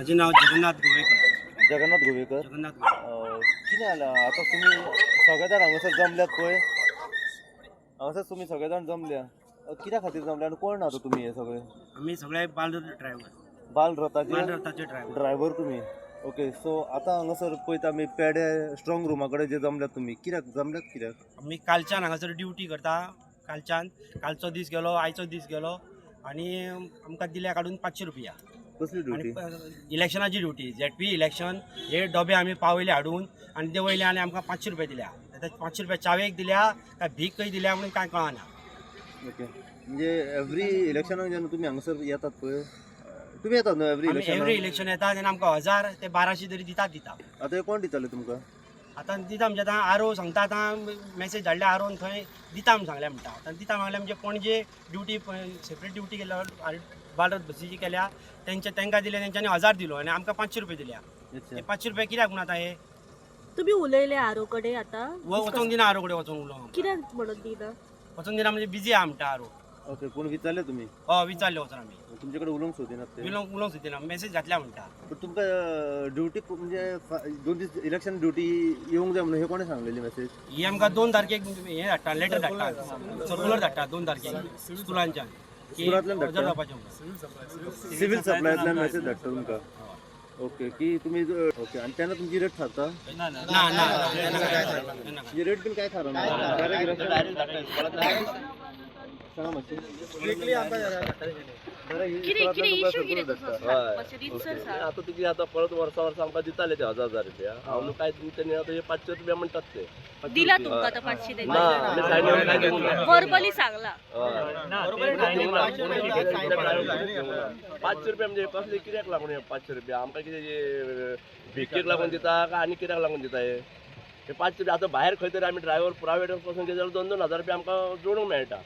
माझे नाव जगन्नाथ गोवेकर. जगन्नाथ गोवेकर. जगन्नाथ गोवेकर. कितें जालां आतां तुमी सगळे जाण हांगासर जमल्यात पळय, हांगासर तुमी सगळे जाण जमल्या, कित्या खातीर जमल्या आनी कोण आतां तुमी हे सगळे? आमी सगळे बालरथ ड्रायव्हर. बाल रथाचे बालरथाचे ड्रायव्हर. ड्रायव्हर तुमी. ओके, सो आतां हांगासर पळयता आमी पेडे स्ट्रॉंग रुमा कडेन जे जमल्यात तुमी, कित्याक जमल्यात कित्याक? आमी कालच्यान हांगासर ड्युटी करता. कालच्यान, कालचो दीस गेलो, आयचो दीस गेलो आनी आमकां दिल्या काडून 500 रुपया. कसली आनी ड्युटी? इलेक्शनाची ड्युटी, झेडपी इलेक्शन. हे डबे आमी पावयले हाडून आनी ते वयले आनी आमकां 500 रुपया दिल्या. आतां 500 रुपया चावेक दिल्या काय भीक खंय दिल्या म्हणून कांय कळना. ओके, म्हणजे एवरी इलेक्शनाक जेन्ना तुमी हांगासर येतात पळय, तुमी येतात न्हू एवरी आमी एवरी इलेक्शनाक? इलेक्शन येता तेन्ना आमकां 1000 ते 1200 तरी दितात दिता. आतां हे कोण दिताले तुमकां? आतां दिता म्हणजे आतां आरो सांगता, आतां मॅसेज धाडल्या आरोन, थंय दिता म्हूण सांगल्या म्हणटा. आतां दिता म्हणल्यार म्हणजे पणजे ड्युटी, सेपरेट ड्युटी केल्या, बालरथ बसीची केल्या, तेंच्या तांकां दिले, तेंच्यांनी 1000 दिलो आनी आमकां 500 रुपया दिल्या. अच्छा. हे 500 रुपया कित्याक म्हूण आतां हे? तुम्ही उलयले आरो कडेन आतां? वचोंक दिना, आरो कडेन वचोंक उलोवंक. कित्याक म्हणून दिना? वचोंक दिना म्हणजे बिजी आहा म्हणटा आरो. ओके, पूण विचारले तुमी? हय, विचारले वचोन आमी. तुमचे कडेन उलोवंक सोदिनात ते? उलोवंक उलोवंक सुदिना, मॅसेज घातल्या म्हणटा. पण तुमकां ड्युटी म्हणजे 2 दीस इलेक्शन ड्युटी येवंक जाय म्हणून हे कोणें सांगलेली मॅसेज? ही आमकां 2 तारखेक हे धाडटा, लेटर धाडटा, सर्कुलर धाडटा 2 तारखेक स्कुलांच्यान की स्कुलांतल्यान धाडटा? हजर जावपाचें म्हणून. सिव्हिल सप्लायांतल्यान मॅसेज धाडटा तुमकां, ओके, की तुमी, ओके, आनी तेन्ना तुमची रेट थारता? ना ना ना, तेन्ना काय, तेन्ना काय. म्हणजे रेट बीन काय थारना, डायरेक्ट? सांगा मातशें. कितें कितें इशू कितें तसो आसा? मातशें रितसर सांग. आतां तुगे आतां परत वर्सा वर्सा आमकां दिताले ते 1000 1000 रुपया. हांव न्हू काय तेणी आतां हे 500 रुपया म्हणटात ते. दिला तुमकां आतां 500? ना, आमी सायन येवन काय दिवंक ना. वर्बली सांगला? हय. दिवंक ना. 500 रुपया म्हणजे कसले, कित्याक लागून हे 500 रुपया आमकां? कितें हे भिकेक लागून दिता काय आनी कित्याक लागून दिता हे? हे 500 रुपया आतां भायर खंय तरी आमी ड्रायव्हर प्रायवेट पासून घेत जाल्यार 2 2 हजार रुपया आमकां जोडूंक मेळटा.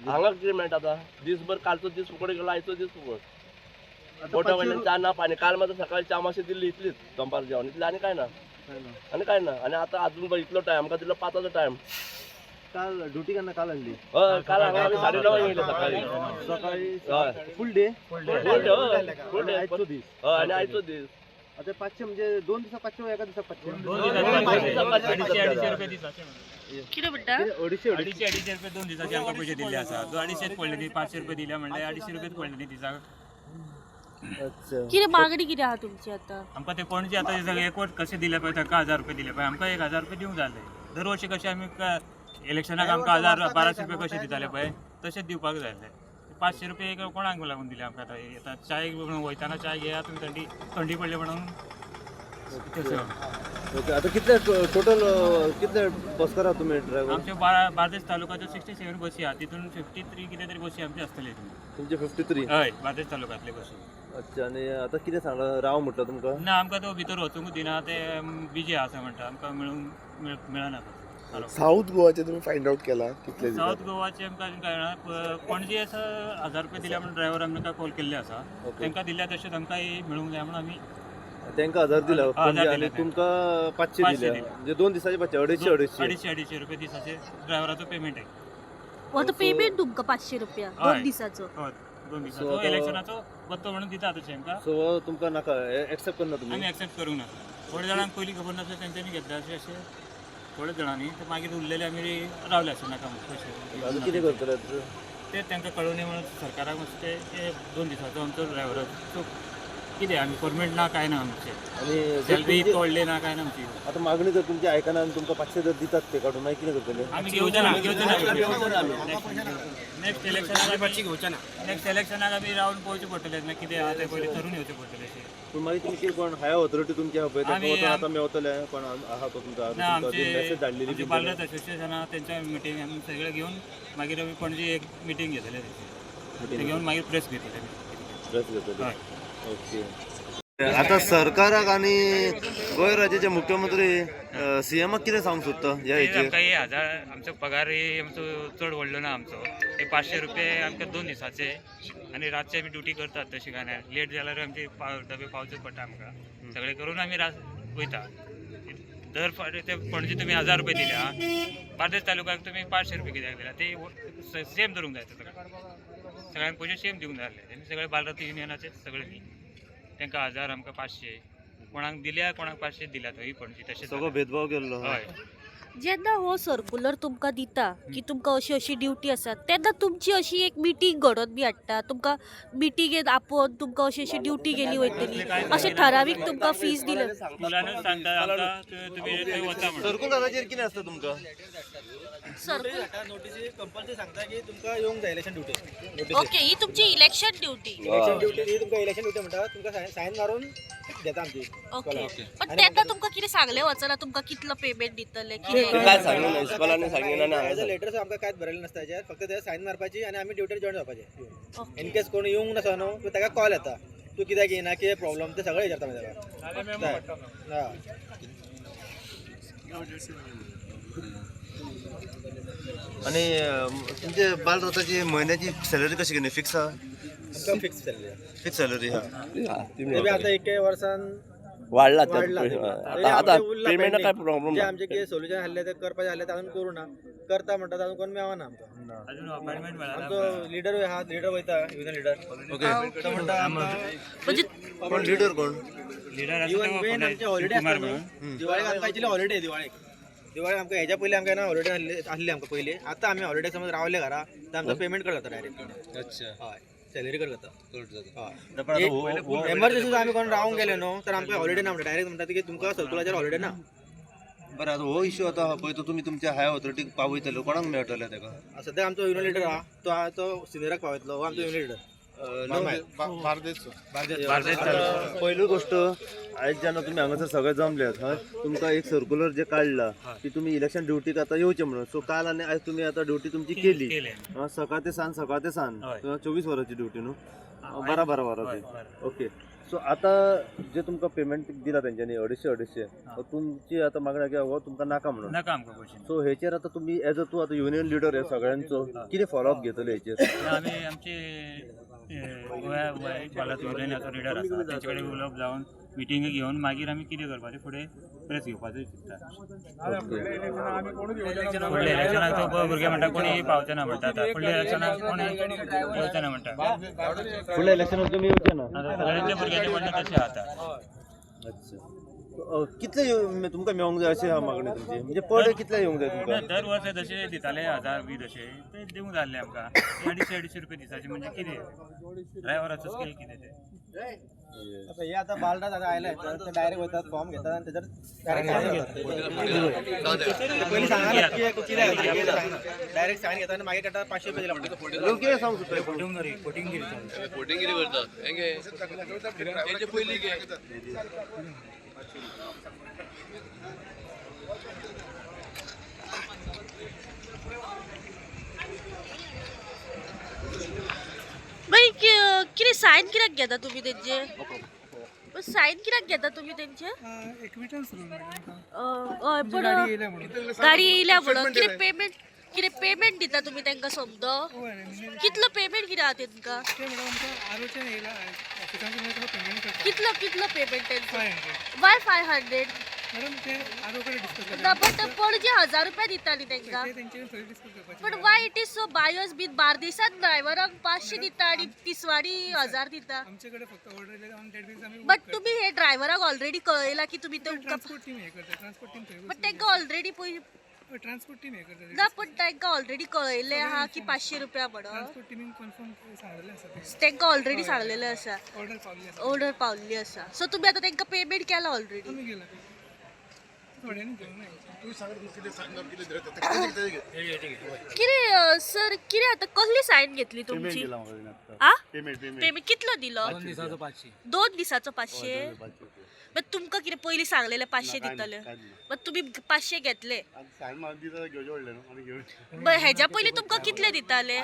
हांगा कितें मेळटा आतां? दीसभर, कालचो दीस फुकट गेलो, आयचो दीस फुकट. बोटा वयल्यान च्या ना, पाणी. काल मात्र सकाळी च्या मातशी दिल्ली, इतलीच. दनपार जेवण इतलें, आनी काय ना, आनी काय ना. आनी आतां अजून पळय इतलो टायम आमकां दिलो, 5चो टायम. काल ड्युटी केन्ना काल आहली? हय, काल हांगा आमी 9:30 येयले सकाळी. सकाळी? हय. Full day? फूल डे, हय, फूल डे. आयचो दीस? हय, आनी आयचो दीस. आतां 500 म्हणजे 2 दिसाक 500, एका दिसाक 500? 2 दिसाक 500. रुपये दिसाचे म्हणटा. कितें म्हणटा? अडीचशे अडीचशे. अडीचशे अडीचशे रुपये 2 दिसाचे आमकां पयशे दिल्ले आसा. 250 पडले न्ही, 500 रुपये दिल्या म्हणल्यार 250 रुपयेच पडले न्ही दिसाक. अच्छा. कितें मागणी कितें आहा तुमची आतां? आमकां ते पणजे आतां हे सगळे एकवट कशे दिले पळय, तांकां 1000 रुपये दिले पळय, आमकां 1000 रुपये दिवंक जाय आसले. दर वर्सी कशे आमी इलेक्शनाक आमकां 1000 1200 रुपये कशे दिताले पळय, तशेंच दिवपाक जाय आसले. 500 रुपये एक कोणाक लागून दिले आमकां? आतां आतां चाय म्हणून वयताना चाय घेया तुमी, थंडी थंडी पडली म्हणून तसं. ओके, आतां कितले टोटल, कितले बसकर आहा तुमी ड्रायव्हर? आमचे बार्देस तालुकाच्यो 67 बसी आहा, तितून 53 कितें तरी बसी आमचे आसतले हितून. तुमचे 53? हय, बार्देस तालुक्यांतले बसी. अच्छा, आनी आतां कितें सांगलां, राव म्हटलं तुमकां? ना, आमकां तो भितर वचूंक दिना ते, बिजी आसा म्हणटा. आमकां मेळूंक मेळना. साऊथ गोवाचे तुम्ही फायंड आउट केला कितले साऊथ दितात? गोवाचे आमकां अजून कांय ना. पणजे आसा 1000 रुपया दिल्या म्हणून ड्रायव्हर आमकां कॉल केल्ले आसा. तांकां दिल्या तशेंच आमकां मेळूंक जाय म्हणून आमी. तांकां 1000 दिला 1000 आनी दिले. तुमकां 500 500 दिल्या? दिले. म्हणजे 2 दिसाचे 500, अडीचशे अडीचशे. अडीचशे अडीचशे रुपया दिसाचे ड्रायव्हराचो पेमेंट आहे. आतां पेमेंट तुमकां 500 रुपया 2 दिसाचो? हय, 2 So दिसाचो. आता- इलेक्शनाचो भत्तो म्हणून दिता तशें आमकां. सो तुमकां नाका, एक्सेप्ट करना आमी तुमी? एक्सेप्ट करूंक ना. थोड्या जाणांक पयलीं खबर नासलें, तेंच्यांनी घेतले अशें अशें थोड्या जाणांनी. ते मागीर उरलेले आमी रावले आसा, नाका म्हणून आतां पयशे. कितें करतले आतां? ते तांकां कळोवणी म्हणून सरकाराक मातशें ते 2 दिसाचो आमचो ड्रायव्हराचो कितें आमी परमिट ना, काय ना आमचे. आनी जर सॅलरी तुमची व्हडली ना, काय ना आमची. आतां मागणी जर तुमची आयकना आनी तुमकां 500 जर दितात ते काडून, मागीर कितें करतले? आमी घेवचे ना, घेवचे ना. नेक्स्ट इलेक्शनाक मातशी घेवचे ना. नेक्स्ट इलेक्शनाक आमी रावन पळोवचें पडटलें मागीर कितें आहा तें, पयलीं ठरून येवचें पडटलें अशें. पूण मागीर तुमी कितें, कोण हायर ऑथॉरिटी तुमची आहा पळय तांकां वचोन आतां मेवतले, कोण आहा तो तुमचो ना, आमचे मॅसेज धाडलेली आमचे बी? बालरथ असोसिएशन आहा, तेंच्या मिटींग आमी सगळे घेवन मागीर आमी पणजे एक मिटींग घेतले तेंची, ते घेवन मागीर प्रेस घेतले. प्रेस घेतले. हय. ओके, आता सरकाराक आणि गोंय राज्याचे मुख्यमंत्री सीएमाक कितें सांगूंक सोदता ह्या ते हेचेर? आमकां हे 1000 आमचो पगार आमचो चड व्हडलो ना आमचो. हे 500 रुपये आमकां 2 दिसाचे आनी रातचे आमी ड्युटी करतात तशी काय ना, लेट जाल्यार आमचे डबे पावचे पडटा आमकां. सगळें करून आमी रात वयता. दर फावटी ते पणजे तुमी 1000 रुपये दिल्या, बार्देस तालुक्याक तुमी 500 रुपये कित्याक दिल्या? ते सेम धरूंक जाय. सगळ्यांक, सगळ्यांक पयशे सेम दिवंक जाय आसले. सगळे बालरथ युनियनाचे सगळे न्ही. तांकां 1000 आमकां 500, कोणाक दिल्या कोणाक 500 दिल्या थंय पणजी तशें सगळो भेदभाव केल्लो. हय. जेन्ना हो सर्कुलर तुमकां दिता की तुमकां अशी अशी ड्युटी आसा, तेन्ना तुमची अशी एक मिटींग घडोवन बी हाडटा, तुमकां मिटिंगेन आपोवन तुमकां अशी अशी ड्युटी केली वयतली, अशें ठरावीक तुमकां फीज दिले? स्कुलानूच सांगता आमकां, तुमी थंय वचा म्हणून. सर्कुलराचेर कितें आसता तुमकां? सर्कुलर नोटीसी कंपल्सरी सांगता की तुमकां येवंक जाय इलेक्शन ड्युटी. ओके, ही तुमची इलेक्शन ड्युटी. इलेक्शन ड्युटी ही तुमकां इलेक्शन ड्युटी म्हणटा, तुमकां सायन मारून घेता आमची. ओके, पण तेन्ना तुमकां कितें सांगलें वचना तुमकां कितलो पेमेंट दितले कितें? काय सांगू ना, इस्कॉलांनी सांगिना ना. एज अ लेटर आमकां कांयच बरयलें नासता हेजेर, फक्त ते सायन मारपाची आनी आमी ड्युटीर जॉयन जावपाचे. इन केस कोण येवंक नासो न्हू, ताका कॉल येता, तूं कित्याक येयना, कितें प्रॉब्लम ते सगळें विचारता मागीर ताका. हय. आणि तुमचे बालरथाची म्हयन्याची सॅलरी कशी कितें फिक्स आहा? आमकां फिक्स सॅलरी. फिक्स सॅलरी आहा. ते बी आतां एके वर्सान वाडला. वाडला. आता आता पेमेंटा काय प्रॉब्लम जे ना. आमचे कितें सोल्युशन आहले ते करपाचें आहले ते अजून करूं ना, करता म्हणटा अजून कोण मेळना आमकां. अजून अपॉइंटमेंट मेळना. आमचो लिडर आहा, लिडर वयता, युनियन लिडर. ओके. तो म्हणटा आमकां म्हणजे कोण लिडर कोण? लिडर आसा इवन तो मेन आमचे हॉलिडे कुमार आसता म्हणून. न्हू, दिवाळेक आमकां एक्चुअली हॉलिडे. दिवाळेक दिवाळेक आमकां हेज्या पयलीं आमकां ना हॉलिडे आहली आसली आमकां पयलीं. आतां आमी हॉलिडे समज रावले घरा तर आमकां पेमेंट कट जाता डायरेक्ट. अच्छा. हय, सॅलरी कट जाता. पण आता हय, एमर्जन्सी आमी कोण रावंक गेले न्हू तर आमकां हॉलिडे ना म्हणटा, डायरेक्ट म्हणटा की तुमकां सर्कुलाचेर हॉलिडे ना. बरं, आता हो इश्यू आता हा पळय तो तुमी तुमच्या हाय ऑथॉरिटीक पावयतले, कोणाक मेळटले ताका? सद्या आमचो युनियन लिडर आहा, तो आहा तो सिनियराक पावयतलो. हो आमचो युनियन लिडर. पयली गोष्ट, आयज जेन्ना तुमी हांगासर सगळे जमल्यात, हय, तुमकां एक सर्कुलर जे काडला की तुमी इलेक्शन ड्युटीक आतां येवचे म्हणून, सो काल आनी आयज तुमी आतां ड्युटी तुमची केली. केले. सकाळ ते सांज, सकाळ ते सांज. हय. 24 वरांची ड्युटी न्हू? 12 12 वरांची. हय. ओके, सो आतां जे तुमकां पेमेंट दिला तेंच्यांनी 250 250, तुमची आतां मागणी की हो तुमकां नाका म्हणून. नाका आमकां पयशे. सो हेचेर आतां तुमी एज अ तूं आतां युनियन लिडर हे सगळ्यांचो, कितें फॉलोअप घेतले हेचेर? आमी आमचे गोंया बालत युनियनाचो लिडर आसा तेंचे कडेन उलोवप जावन मिटींग घेवन मागीर आमी कितें करपाचें फुडें प्रेस घेवपाचें चिंत्ता. फुडल्या इलेक्शनाक तो भुरगे म्हणटा कोणी पावचे ना म्हणटा, आतां फुडल्या इलेक्शनाक कोणी येवचे ना म्हणटा. फुडल्या इलेक्शनाक तुमी येवचे ना? आतां सगळ्यांच्या भुरग्यांचें म्हणणें तशें आसा. अच्छा. कितले तुमकां मेळोंक जाय अशी हा मागणी तुमची, म्हणजे पर डे कितले येवंक जाय तुमकां? दर वर्सा जशे दिताले 1000 बी तशे ते दिवंक जाल्ले आमकां 250 250 रुपया दिसाचे, म्हणजे कितें ड्रायव्हराचो स्केल कितें ते? आता हे आता बालराज आता आयले तर ते डायरेक्ट वयतात, फॉर्म घेतात आनी तेजेर डायरेक्ट पयलीं सांगना कितें, डायरेक्ट सायन घेता आनी मागीर काडटा 500 रुपया दिला म्हणटा. लोक कितें सांगूंक सोदता? मागीर कितें सायन कित्याक घेता तुमी तेंचे? सायन कित्याक घेता तुमी तेंचे? हय, पण गाडी येयल्या म्हणून कितें पेमेंट, कितें पेमेंट दिता तुमी तांकां? समजो कितलो पेमेंट कितें आहा तेंकां? कितलो कितलो पेमेंट तेंचो? वाय 500 ना? बट पणजे 1000 रुपया दिताली तांकां. पण why it is so bias बीन? बार्देसांत ड्रायव्हरांक 500 दिता आनी तिसवाडी 1000 दिता. बट तुमी हे ड्रायव्हरांक ऑलरेडी कळयला की तुमी तुमकां, बट तांकां ऑलरेडी पयलीं ना, पण तांकां ऑलरेडी कळयल्लें आहा की 500 रुपया म्हणून तांकां ऑलरेडी सांगलेलें आसा, ऑर्डर पावल्ली आसा. सो तुमी आतां तांकां पेमेंट केला ऑलरेडी? कितें सर, कितें आतां कसली सायन घेतली तुमची? आ, पेमेंट कितलो दिलो? 2 दिसाचो 500. बट तुमकां कितें पयलीं सांगलेलें 500 दितले? बट तुमी 500 घेतले. बट हेज्या पयलीं तुमकां कितले दिताले?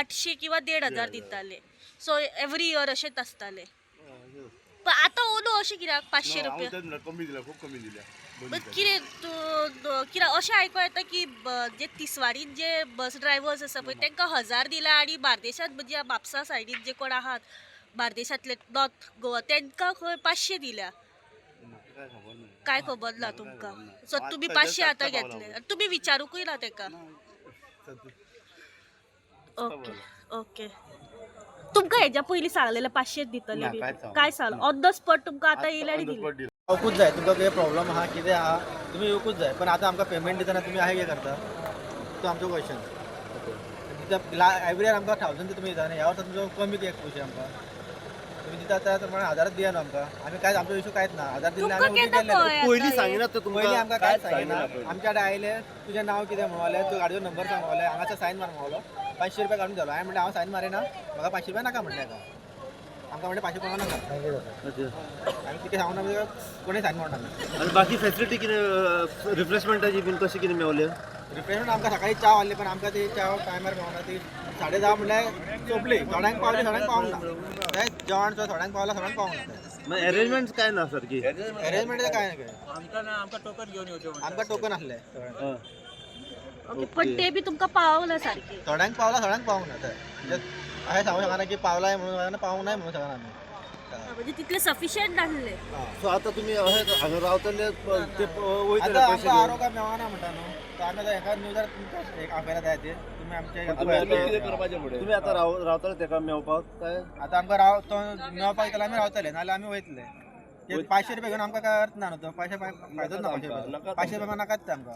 800 किंवा 1500 दिताले. सो एवरी इयर अशेंच आसतालें. पण आतां ओलो अशें कित्याक 500 रुपया? कमी दिल्या, खूब कमी दिल्या. बट कितें तूं कितें अशें आयको येता की जे तिसवाडीन जे बस ड्रायव्हर्स आसा पळय तांकां 1000 दिला आनी बार्देशांत म्हणजे म्हापसा सायडीन जे कोण आहात बार्देशांतले नॉर्थ गोवा तांकां खंय 500 दिल्या. काय खबर ना तुमकां? सो तुमी 500 आतां घेतले आनी तुमी विचारूंकूय ना ताका? Okay okay. तुमकां हेज्या पयलीं सांगलेलें 500 दितले ना, बी कांयच सांगूंक काय सांगलें ऑन the spot तुमकां आतां येयले आनी दिले. येवकूच जाय, तुमकां कितें प्रॉब्लम आहा कितें आहा तुमी येवकूच जाय, पण आतां आमकां पेमेंट दितना तुमी अशें कितें करता तो आमचो क्वेश्चन. दिता एवरी इयर आमकां 1000 तुमी दिता न्ही, ह्या वर्सा तुमचो कमी कित्याक पयशे आमकां तुमी दिता त्या प्रमाणे हजारच दिया न्हू आमकां. आमी कांयच आमचो इशू कांयच ना, हजार दिल्ले तुमकां आमी केन्ना केल्ले. कळ्ळें पयलीं आतां हें? सांगिना तर पयलीं तुमकां? आमकां कांयच सांगिना. आमच्या कडेन आयले तुजें नांव कितें म्हणले, तुज्या गाडयेचो नंबर सांग म्हणले, हांगासर सायन मार म्हणलो, 500 रुपया काडून दिलो. हांवें म्हणलें हांव सायन मारिना, म्हाका 500 रुपया नाका म्हणलें हाका. आमकां म्हणलें 500 कोणाक नाका. आमी कितें सांगूना, कोणी सायन मारना. आनी बाकी फॅसिलिटी कितें रिफ्रेशमेंटाची बीन कशी कितें मेवले? रिफ्रेशमेंट आमकां सकाळी च्या आहली, पण आमकां ती च्या टायमार मेळना. ती 10:30 म्हणल्यार सोंपली. थोड्यांक पावली, थोड्यांक पावूंक ना. तें जेवण सुद्दां थोड्यांक पावलां, थोड्यांक पावूंक ना. मागीर अरेंजमेंट काय ना सारकी? अरेंजमेंट काय ना काय, आमकां टोकन घेवन येवचें, आमकां टोकन आसलें. ओके, पण ते बी तुमकां पावना सारकें. थोड्यांक पावला, थोड्यांक पावूंक ना. तें अशें सांगूंक शकना की पावलाय म्हणून, पावूंक नाय म्हणून शकना आमी. म्हणजे तितले सफिशियंट नासले. सो आतां तुमी अशें हांगा रावतले ते वयतले आतां पयशे आमकां घेवन? आरो काय मेळना म्हणटा न्हू, तर आमी आतां हेका न्यूजार तुमकां एक आपयला जाय ते तुमी आमचे कितें करपाचें फुडें? तुमी आतां रावतले तेका मेवपाक काय? आतां आमकां राव तो मेळपाक गेल्यार आमी रावतले, नाजाल्यार आमी वयतले. ते 500 रुपया घेवन आमकां काय अर्थ ना न्हू, तो पयशे फायदोच ना. 500 रुपया, 500 रुपया नाकात ते आमकां,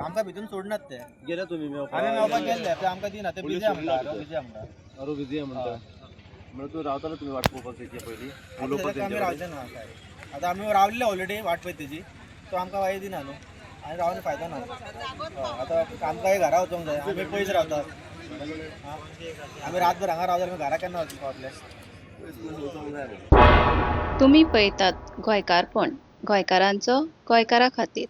आमकां भितून सोडनात ते. गेले तुमी मेवपाक? आमी मेळपाक गेल्ले ते आमकां दिना, ते बिजी म्हणटा, बिजी म्हणटा. आरो बिजी म्हणटा म्हणून तूं रावतलो तुमी वाट पळोवपाक तेची पयलीं उलोवपाक आमी तेंचे रावचे ना काय, आतां आमी रावले ऑलरेडी वाट पळयत तेजी, तो आमकां वाय दिना न्हू आनी रावन फायदो ना. आतां आमकांय घरा वचोंक जाय, आमी पयस रावतात, आमी रातभर हांगा रावतात, आमी घरा केन्ना वचूंक पावतले? तुमी पळयतात गोंयकारपण, गोंयकारांचो गोंयकारा खातीर.